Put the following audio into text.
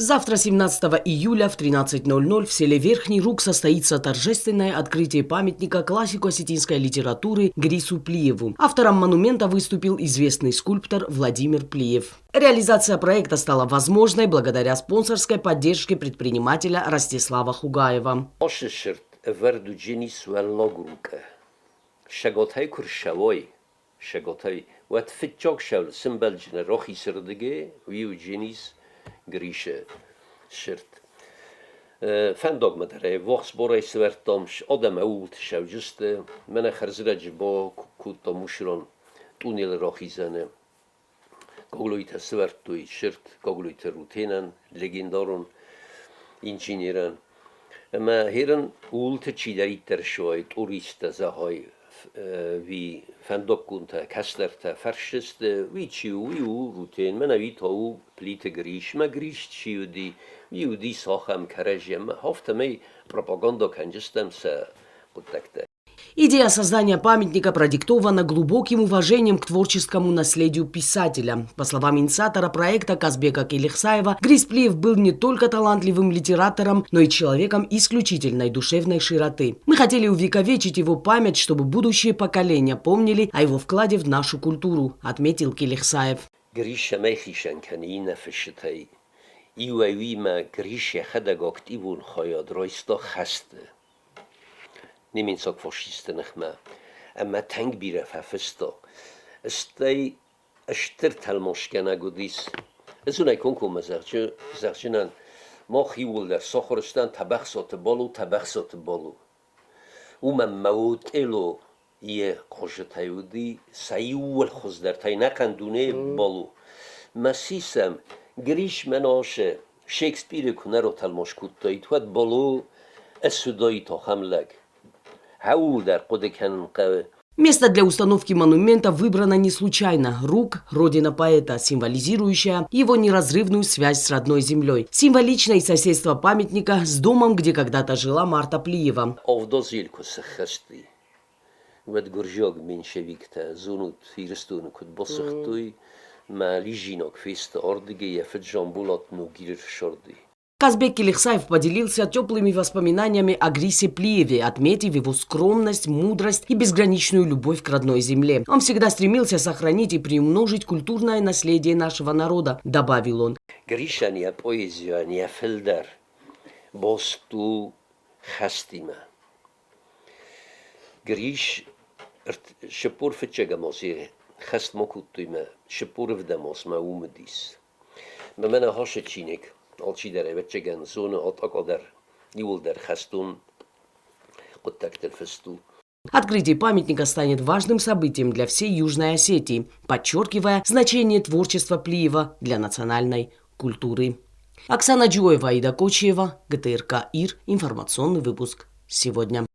Завтра, 17 июля в 13:00 в селе Верхний Рук состоится торжественное открытие памятника классику осетинской литературы Грису Плиеву. Автором монумента выступил известный скульптор Владимир Плиев. Реализация проекта стала возможной благодаря спонсорской поддержке предпринимателя Ростислава Хугаева. Осы сырт ӕвӕрд уыдженис Уӕллаг Рукъы. Шаготӕй куы рцӕуой, Шаготӕй, уӕд фыццаг сӕл сымбӕлджыны рахицырдыгӕй уый уыдженис Грисы сырт. Фӕндагмӕ дӕр ӕввахс барӕй сӕвӕрдтам, адӕм ӕууылты сӕвджысты, мӕнӕ хӕрзрӕджы бакодтам мусорон тъунелы рахизӕны. Гаглойтӕ сӕвӕрдтой сырт Гаглойты Рутенӕн, легендарон инженерӕн. Ӕмӕ херын ууылты чидӕриддӕр суай, туристтӕ зӕгъай, ви фӕндаггонтӕ, кӕстӕртӕ фӕрсдзысты, уый чи у, уый у Рутен, мӕнӕ уый та у Плиты Грис. Мӕ Грис чи уыди, уый уыди цахӕм кӕрӕдзи ӕмӕ афтӕмӕй пропаганда кӕнджыстӕм сӕ хъуыддӕгтӕ. Идея создания памятника продиктована глубоким уважением к творческому наследию писателя. По словам инициатора проекта Казбека Келехсаева, Грис Плиев был не только талантливым литератором, но и человеком исключительной душевной широты. Мы хотели увековечить его память, чтобы будущие поколения помнили о его вкладе в нашу культуру, отметил Келехсаев. Грис ӕмӕ хицӕн кӕны иннӕ фысджытӕй. Иуӕй-уимӕ Грис йӕхӕдӕг активон хайад райста хӕсты. Немецаг фашистты ныхмӕ ӕмӕ тынг бирӕ фӕфыста. Стӕй стыр тӕлмацгӕнӕг уыдис. Ӕз комкоммӕ зӕгъджынӕн, мах иууылдӕр сахуыр стӕм Тӕбӕхсӕуты Балу, Тӕбӕхсӕуты Балу. Уымӕн мӕ отело йӕ хъуызытӕй уыди сӕ иууыл хуыздӕртӕй ӕнӕхъӕн дунейы Балу. Мӕ сисӕм Грис мӕ Шекспиры куы нӕ ратӕлмац кодтаид, уӕд Балу ссыдаид ахӕм лӕг. Ӕууылдӕр хъуыды кӕнын хъӕуы. Место для установки монумента выбрано не случайно. Рук – родина поэта, символизирующая его неразрывную связь с родной землей. Символично и соседство памятника с домом, где когда-то жила Марта Плиева. Авдазил куы сӕххӕст и, уӕд гуырдзиаг меньшевиктӕ зонут Ирыстоны куыд басыгътой, мӕ лизинаг фесты ардыгӕй йӕ фыд Жамбулат Ногиры ссардтой. Казбек Келехсаев поделился теплыми воспоминаниями о Грисе Плиеве, отметив его скромность, мудрость и безграничную любовь к родной земле. Он всегда стремился сохранить и приумножить культурное наследие нашего народа, добавил он. Грисӕн йӕ поэзийӕн йӕ фылдӕр баст у хӕстимӕ. Грис 45 ази хӕст ма кодтой мӕ 40 азмӕ уым уыдис. Мӕ мӕнӕ хӕсы чиныг, алчидӕр ӕвӕццӕгӕн зоны атъакъа иууылдӕр хӕстон хъуыддӕгтыл фыст у. Открытие памятника станет важным событием для всей Южной Осетии, подчеркивая значение творчества Плиева для национальной культуры. Оксана Джуева, Аида Кочиева, ГТРК «Ир», информационный выпуск «Сегодня».